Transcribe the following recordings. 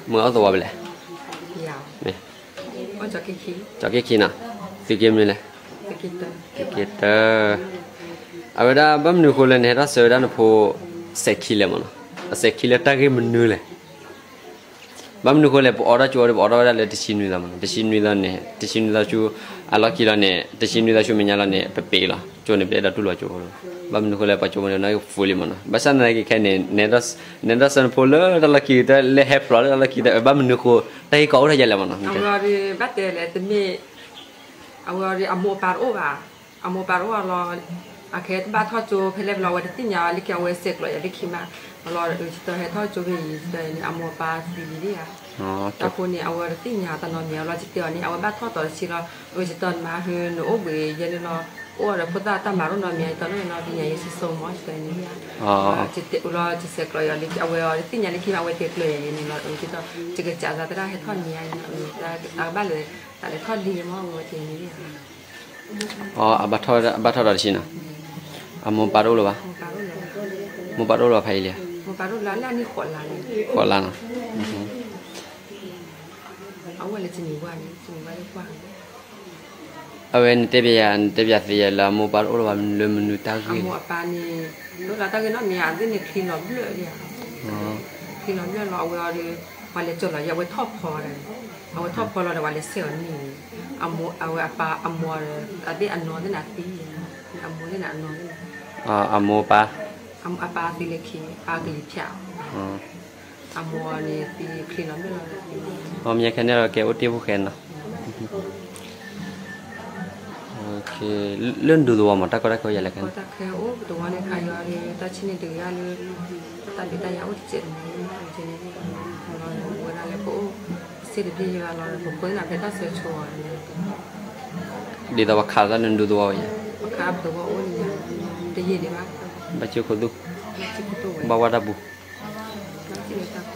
မုၢ်ဂၤအိၣ်သဝီဖဲလဲၣ်, ကၠီၤက့ခံနီၤ, သုးက့မနုၤလဲၣ်, သုးက့တၢ, အဝဲဒၣ်ဘၣ်မနုၤဃိလဲၣ် နဟဲထီၣ်ဆှၢဝဲဒၣ်နဖိ စဲးခံလဲၣ်မနီၤ, အစဲးခံလၢတၢ်ဂ့ၢ်မနုၤလဲၣ်. ဘၣ်မနုၤဃိလဲၣ် ပအိးထီၣ်ကၠိဒီး ပအိးထီၣ်ဝဲဒၣ်လၢတဆံနွံသီမနီၤ, တဆံနွံသီန့ၣ် တဆံနွံသီဆူ အလီၢ်ခံလီၤန့ၣ် တဆံနွံသီဆူမဲာ်ညါလီၤန့ၣ် ပပ့ၤလီၤ, ကၠိန့ၣ် ပအဲၣ်ဒိးတူၢ်လိာ်ကၠိဖိလီၤ. ဘၣ်မနုၤဃိလဲၣ် ပှၤကၠိဖိန့ၣ် နီၣ်ဂံၢ် fully မနီၤ, ဘၣ်ဆၣ်သနာ်က့ခဲအံၤန့ၣ် နဟဲထီၣ်ဆှၢနဖိလၢတၢ်လီၢ်ခံကတၢၢ် လၢဟဲဖျိးလၢတၢ်လီၢ်ခံကတၢၢ် ဘၣ်မနုၤဃိ တၢ်ဂ့ၢ်ကီအိၣ်ထီၣ်ယဲလဲၣ်မနီၤ, အဝဲဘၣ်တဲလဲၣ်တမ့ၢ် အဝဲအမိၢ်အပၢ်တအိၣ်ဘၣ်, အမိၢ်အပၢ်တအိၣ်ဘၣ်လီၤ, အခဲတဘၣ်ထီၣ်ကၠိဖဲလဲၣ်ဖဲလီၤ အဝဲတသ့ၣ်ညါလၢက့ၤ အဝဲစဲးကျိးယၤလၢခံမး, လီၤ ကၠီၤဟဲထီၣ်ကၠိဖဲအံၤ ကၠီၤန့ၣ် အမိၢ်အပၢ်သံလံလံဧါ, တၢ်ဖိန့ၣ် အဝဲတသ့ၣ်ညါတၢ်နီတမံၤလီၤ, ကၠီၤတဲအီၤန့ၣ် အဝဲဘၣ်ထီၣ်တီၤတဆံလီၤ, ကၠီၤတဲအီၤနမါဟၢ နအိၣ်ဘှံးယဲန့ၣ်လီၤ, အိၣ်ဒီးဖိသၣ်တၢ်မၤတအိၣ်နီတမံၤ ယတီၢ်နီၢ်နီၢ် ပညာရေးဆုံးဆုံးမး ကၠီၤတဲအီၤန့ၣ်ဧါ, လီၤ ကၠီၤတဲအီၤလီၤ ကၠီၤစဲးကျိးယၤလၢ အဝဲအီၤတသ့ၣ်ညါလၢခံမး အဝဲတဲကျၢၤယၤယဲန့ၣ်လီၤ, ကၠီၤတဲအီၤ ကစးသးတၢ်ဟဲထီၣ်န့ၣ်ဧါ, အကဘၣ်လဲၤ တၢ်လဲၤထီၣ်လံမး အဝဲတဲန့ၣ်ဧါ, အဘၣ်ထီၣ်ဒီးတဆံနီၤ, အမိၢ်ပၢ်တအိၣ်လၢၤဘၣ်, မိၢ်ပၢ်တအိၣ်လၢၤဘၣ်ဖးအံၤလံဧါ, ဃိးလါနီၤ, အဝဲနတဲဘၣ်ယၤ နတဲဘၣ်ယၤသ့ယဲလၢအမိၢ်ပၢ်တအိၣ်လၢၤဘၣ် လၢမနုၤတၢ်ဂ့ၢ်လဲၣ်, အမိၢ်အပၢ်န့ၣ် တအိၣ်လၢတၢ်ဂ့ၢ်နီတမံၤ အသ့ၣ်န့ၣ်ချံလီၤဘျၢၣ်လံဧါ, ချံလီၤဘျၢၣ်လီၤ အဝဲအီၤဒီး ပှၤလဲၤကၠီၤလီၤယဲ အဝဲထီၣ်ဖီဒီး အဝဲထီၣ်ဖီလီၤဒီး ပှၤလဲၤဆဲးအီၤန့ၣ်, အဝဲအပၢ်အမိၢ်ဒီး အသ့ၣ်အနီၢ်သ့ၣ်န့ၣ်အသံ, အမိၢ်သ့ၣ်န့ၣ်အနီၢ်သ့ၣ်န့ၣ်, အမိၢ်ပၢ်, အပၢ်သံလၢခံ ပၢ်ကလံၤဖၠးအီၤ, အမိၢ်န့ၣ်သံချံလီၤဘျၢၣ်လီၤ, အမ့ၢ်ခဲန့ၣ်ဒီးကဲအိၣ်တ့ၢ်ဖိၣ်ဃဲနီၤ လၢနဒူသဝီမး တၢ်ကီတၢ်ခဲအိၣ်ယဲလဲၣ်ခဲန့ၣ်, တၢ်ကီတၢ်ခဲအိၣ်သဝီန့ၣ် ခါယီၤဒီး တၢ်ဆံၣ်န့ၣ်တဂ့ၤလၢ တၢ်ဒုးတၢ်ယၤအိၣ်တစဲးတမံၤ, ဝဲဒၣ်လၢပအိၣ် စ့တဘ့ၣ်ယဘၣ်လီၤ ပဖိသ့ၣ်နၤဖဲတၢ်ဆၢဆိအီၤ, ဒ်သိးပှၤခးလၢနဒူသဝီယဲ, ပှၤခးပသဝီအိၣ်န့ၣ် တယံာ်ဒံးဘၣ်, ဘၣ်ဆ့ခိၣ်သူၣ်, ဘၣ်ဝါတၢ်ပူၤ, တၢ်ဘျုးတၢ်ကီ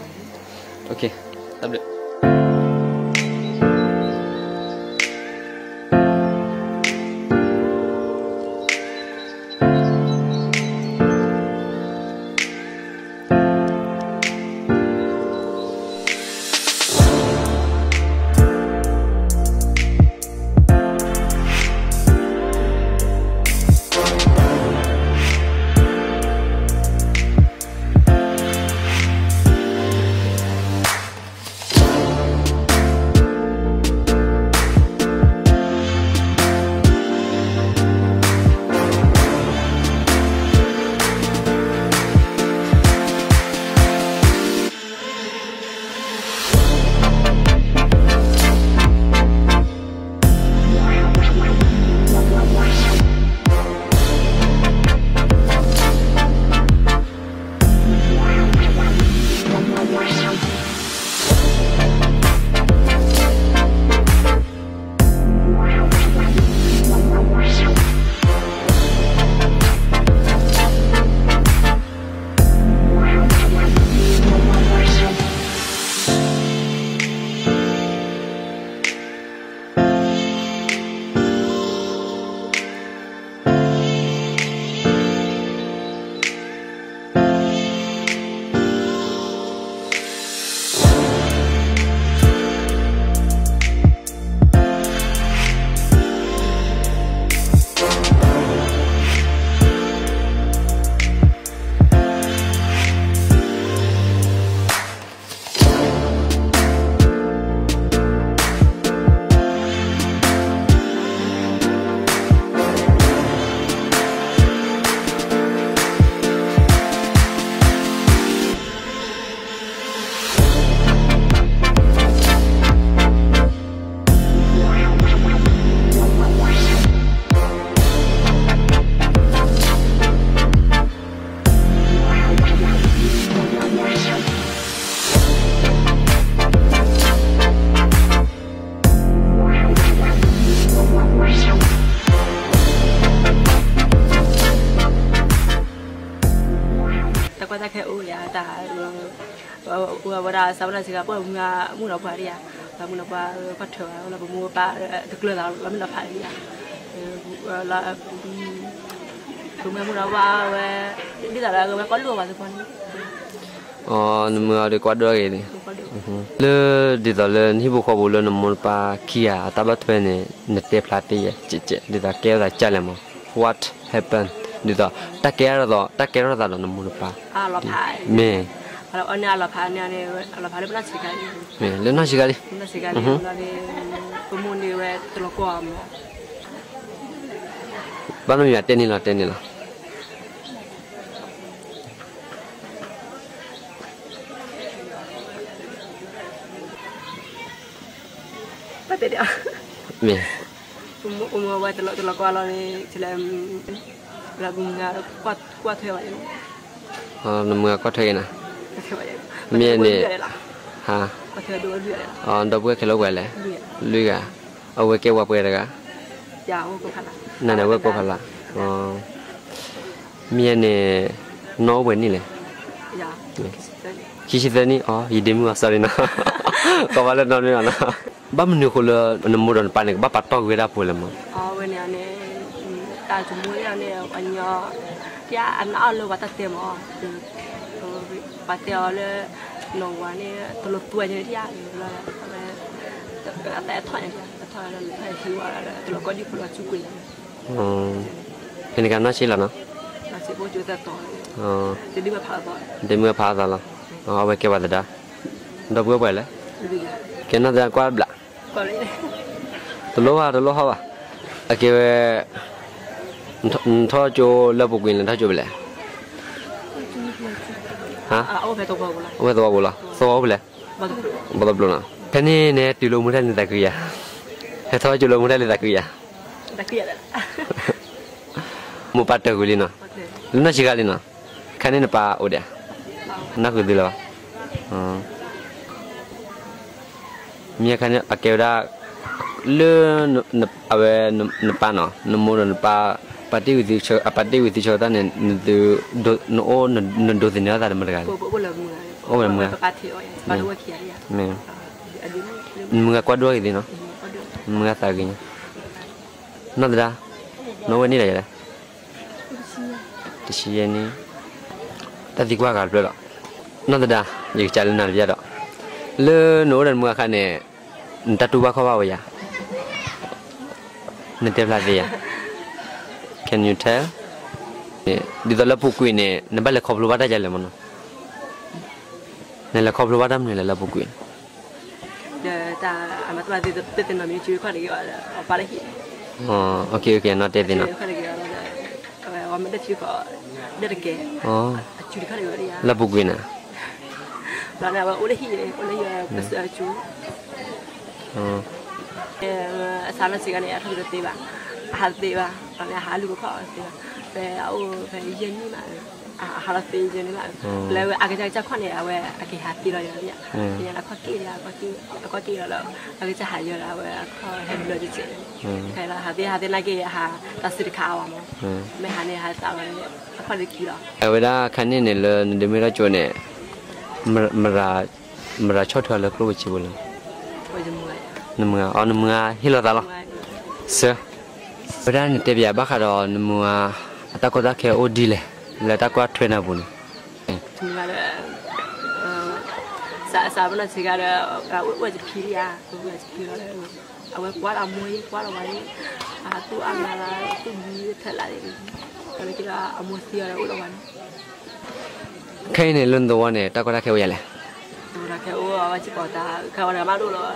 တၢ်ခဲအိၣ်ယၤတၢ်, ဝဲဒၣ်စးဝဲဒၣ်စ့ၢ်ကီး ပှၤမုၢ်မုၢ်ဒီးပှၤဒံးယၤ, ပှၤမုၢ်ဒီးပှၤ ပှၤထွဲဘၣ် လၢပမိၢ်ပပၢ် တကျၢၤသး ပှၤမုၢ်ဒီးဖးဒံးယၤ, ပမုၢ်မုၢ်ဒီးပှၤဝဲ ဒ်သိးလၢအဝဲကွၢ်လိာ်အီၤပှၤသပှၢ်န့ၣ်, နမုၢ်အီၤဒီးကွၢ်ဒိၣ်ဂ့ၤန့ၣ်, လၢဒ်သိးလၢနဟံၣ်ဖိဃီဖိလၢနမိၢ်နပၢ်ခံဂၤအတၢ်ဘၣ်ထွဲန့ၣ် နတဲဖျါတ့ၢ်ယဲ ဒ်သိးကဲထီၣ်သးဒ်လဲၣ်မး, what happened ဒ်သိး တၢ်ကဲထီၣ်သး တၢ်ကဲထီၣ်သးဒီးနမိၢ်နပၢ် မ့ၢ် လၢနီၢ်ဆံးခါလံ, ဘၣ်မနုၤယၤတဲန့ၣ်လီၤ တဲန့ၣ်လီၤ. မ့ၢ် နမုၢ်ဂၤကွၢ်ထွဲက့ၤနၤ, မ့ၢ်န့ၣ်, ဒီပုၢ်ဝဲၢ်ခဲလၢာ်ပှဲၤလဲၣ်, လွံၢ်ဂၤ, အဝဲကဲဝဲပှဲၤတဂၤ, လွံၢ်ဂၤ, နန့ၣ်အဝဲကိးဖးလၢ် မ့ၢ်န့ၣ်, နီၢ်အိၣ်ပှဲၤနံၣ်လဲၣ်, ခံဆံသၢနံၣ်, အီ ယဒ့မုၣ်အီၤ sorry နီၤ, ကိးဖးလၢနီၢ်န့ၣ်လီၤနီၤ, ဘၣ်မနုၤအဃိလၢ နမိၢ်ဒီးနပၢ်န့ၣ် ကဘၣ်ပာ်တီၢ်ကွံာ်ဝဲဒၣ်ဖိလဲၣ်မး, အဝဲန့ၣ်န့ၣ်, တၢ်တမူန့ၣ် ပှၤညီ, အနာ်အီၤလၢပှၤတၢ်တဲမး, ပှၤတဲအီၤလၢ, နီၢ်ဝၤန့ၣ် တလိၣ်သူဝဲန့ၣ်ဧါ, အသးထီၣ်န့ၣ်, အထီၣ်လၢတၢ်ဟံးဝဲလၢတလိၣ်ကီၢ်ဒံဖိလီၤ ဆူကွံာ်န့ၣ်, ဖဲန့ၣ်ကနီၢ်ဆံးလီၤနီၤ, ဒ့မုၣ်ဖးအသးလီၤ, အဝဲကဲပှၤသဒါ, ဒီပုၢ်ဝဲၢ်ပှဲၤလဲၣ်, ကဲနီၢ်သဒါကွၢ်ဘျး, တလိၣ်ဘၣ် တလိၣ်ဟီၣ်ဘၣ်, အကဲဝဲ, နထီၣ်ကၠိလၢပူၤကွံာ်န့ၣ် နထီၣ်ကၠိဖဲလဲၣ်, အိၣ်ဖဲသဝီပူၤလီၤ, သဝီပူၤလဲၣ်, ဘီသဘျိနီၤ, ဖဲန့ၣ်န့ၣ် တုၤလၢမူတၢ်လံသးခုယၤ, ဟဲထီၣ်ကၠိလၢမူတၢ်လံသးခုယၤ, မိၢ်ပၢ်တၢၢ်ကွံာ်လံနီၤ, လၢနီၢ်ဆံးခါလံနီၤ, ခါန့ၣ်နပၢ်အိၣ်ဒံး, နၢ်ဃုာ်သုလၢၤဘၣ် မ့ၢ်ခါန့ၣ် အကဲဝဲဒၣ်, လၢ, အဝဲ, နပၢ်နီၤ နမိၢ်ဒီးနပၢ်, ပာ်တ့ၢ်ဝံၤသံဆၢ, အပာ်တ့ၢ်ဝံၤသံဆၢကတီၢ်န့ၣ် နသု, နအိၣ်နဒိးသန့ၤအသးတမုၢ်တဂၤလဲၣ်, အိၣ်ဝဲမုၢ်ဂၤ, မ့ၢ်, နမုၢ်ဂၤကွၢ်ဒိၣ်ဂ့ၤသ့နီၤ, နမုၢ်ဂၤသးဂ့ၤညါ, နီၢ်သဒါ, နအိၣ်ဝဲန့ၣ်ဒီးယၤလဲၣ် တဆံယဲၢ်နံၣ်, တၢ်သံကွၢ်ဂၤတဖျၢၣ်ဒီး, နီၢ်သဒါ, ယကစးလၢနၤတပျၢ်ဒီး, လၢနအိၣ်ဒီးနမုၢ်ဂၤအခါန့ၣ်, နတၢ်တူၢ်ဘၣ်ခီၣ်ဘၣ်ဝဲယၤ, နတဲဖျါသ့ယၤ, can you tell, ဒ်သိးလၢပူၤကွံာ်န့ၣ် နဘၣ်လဲၤခီဖျိဘၣ်တၢ်ယၤလဲၣ်မနီၤ, နလဲၤခီဖျိဘၣ်တၢ်မနုၤလဲၣ်လၢပူၤကွံာ်န့ၣ် နီၢ်တဲသ့နီၤ, အဆါနီၤစ့ၢ်ကီးန့ၣ် အထီၣ်က့ၤတသ့ဘၣ်, အဟးတသ့ဘၣ်, အဟးလူၤကခီၣ်တသ့ဘၣ်, ဖဲအအိၣ်ဖဲယဲၢ်နံၣ်မး, အဟးလီၤသ့ယဲၢ်နံၣ်မး, လၢအကစၢ်ကစၢ်ခီၣ်န့ၣ် အဝဲအကဟးသ့လီၤယၤ, ယဲၢ်နံၣ်အခီၣ်က့ၣ်, အခီၣ်က့ၣ်လီၤလီၤ, အကစၢ်ဟးယီၤလီၤ အဝဲအခီၣ်ဟဲလူၤလီၤကဲး, ဟးသ့ဟးသ့နာ်က့ အဟးတၢ်စုတခါအါဝဲမး, မ့ၢ်ဟးန့ၣ်ဟးသးလီၤန့ၣ်, အခီၣ်လၢခံလီၤ. အဝဲဒၣ်ခါန့ၣ်န့ၣ်လၢနဒ့မုၣ်ထီၣ်ကၠိန့ၣ်, မတၤဆီၣ်ထွဲအီၤလၢကျိၣ်စ့ဖိလဲၣ်, နမုၢ်ဂၤ, အီ နမုၢ်ဂၤဟ့ၣ်လီၤသးလီၤ, စၢ, အဝဲဒၣ်နတဲပၠးဘၣ်ဃးဒီးနမုၢ်ဂၤ, အတၢ်ကီတၢ်ခဲအိၣ်ဒ်လဲၣ်, လၢတၢ်ကွၢ်ထွဲနၤပူၤန့ၣ် မုၢ်ဂၤဒီး, စးပနီၢ်ဆံးခါဒီး, အိၣ်ဝဲတဖံလံဧါ, အိၣ်ဝဲတဖံလီၤ, အဝဲကွၢ်လီၤမိၢ်အံၤ ကွၢ်လီၤဝဲအံၤ, အသူၣ်အါမးလၢ သူၣ်ဘံထၢၣ်လၢ်န့ၣ်, အဝဲက့ၤဒီးအမိၢ်သံအီၤဒီးအိၣ်လီၤဝဲန့ၣ်, ခဲအံၤန့ၣ်လၢနသဝီန့ၣ် တၢ်ကီတၢ်ခဲအိၣ်ယၤလဲၣ်, တၢ်ကီတၢ်ခဲအိၣ်ဝဲစ့ၢ်ကီးတၢ်ခါဝဲဒၣ်မးဒိၣ်လီၤ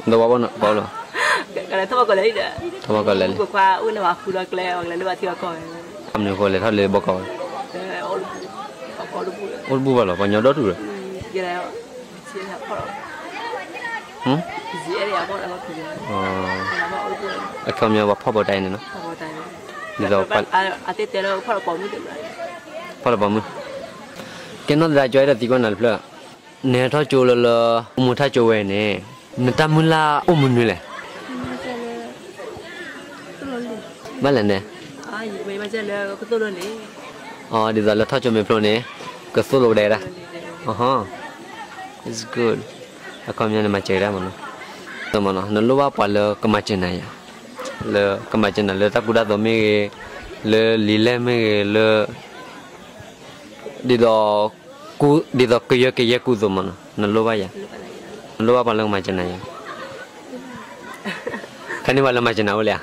သဝီဘီန့ၣ်, ထီၣ်ဘီကီၢ်လဲၣ်, ထီၣ်ဘီကီၢ်လဲၣ်လံ, ကွၢ်အုၣ်န့ၢ်ဝဲဃုလီၤကျဲ, အဝဲကလဲၤလၢဘၣ်ထံအကီၢ်, အမနုၤဃိလဲၤထီၣ်လၢဘီကီၢ်, အိၣ်တဘူၣ်ဘၣ်လီၤ ပှၤညီဒီတူၢ်ဒီး, အခီပညီပှၤဖီၣ်ဘီတၢ်အံၤန့ၣ်နီၤ, ဒ်သိး, ဖီၣ်လၢပိာ်မုၣ်, ကဲနီၢ်သဒါကၠီအဲၣ်ဒိးသံကွၢ်နၤတဖျၢၣ်, နဟဲထီၣ်ကၠိလၢလၢ, အိၣ်မူထၣ်ကၠိဝဲန့ၣ်, နတၢ်မုၢ်လၢ်အိၣ်မနုၤလဲၣ်, ဘၣ်လဲၣ်န့ၣ်, အဒ်သိးလၢထီၣ်ကၠိမ့ၢ်ဖျိန့ၣ်, ကသိၣ်လိကဒဲဒၣ်, it's good, အခီပညီန့ၣ်မၤစၢၤကဒါမနီၤ, နလိၣ်ဘၣ်ပှၤလၢကမၤစၢၤနၤယၤ, လၢကမၤစၢၤနၤလၢတၢ်ကူတၢ်သိးမ့ၢ်ဂ့ၤ, လၢလံာ်လဲၢ်မ့ၢ်ဂ့ၤ, လၢ, ဒ်သိး, ဒ်သိးကယၢကယဲၢ်ကူသိးမးနီၤ, နလိၣ်ဘၣ်ယၤ, နလိၣ်ဘၣ်ပှၤလၢကမၤစၢၤနၤယၤ, ခါန့ၣ်ပှၤလၢမၤစၢၤနၤအိၣ်လံဧါ,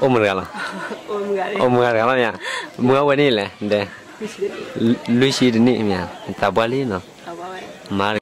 အိၣ်မုာ်တဂၤလီၤ, အိၣ်မုာ်တဂၤလီၤမ့ၢ်ဧါ, မုာ်အဝဲန့ၣ်လဲၣ်, ဒဲ, လွံၢ်ဆံတနံၣ်မ့ၢ်ဧါ, သးပှၢ်လံနီၤ, မၤ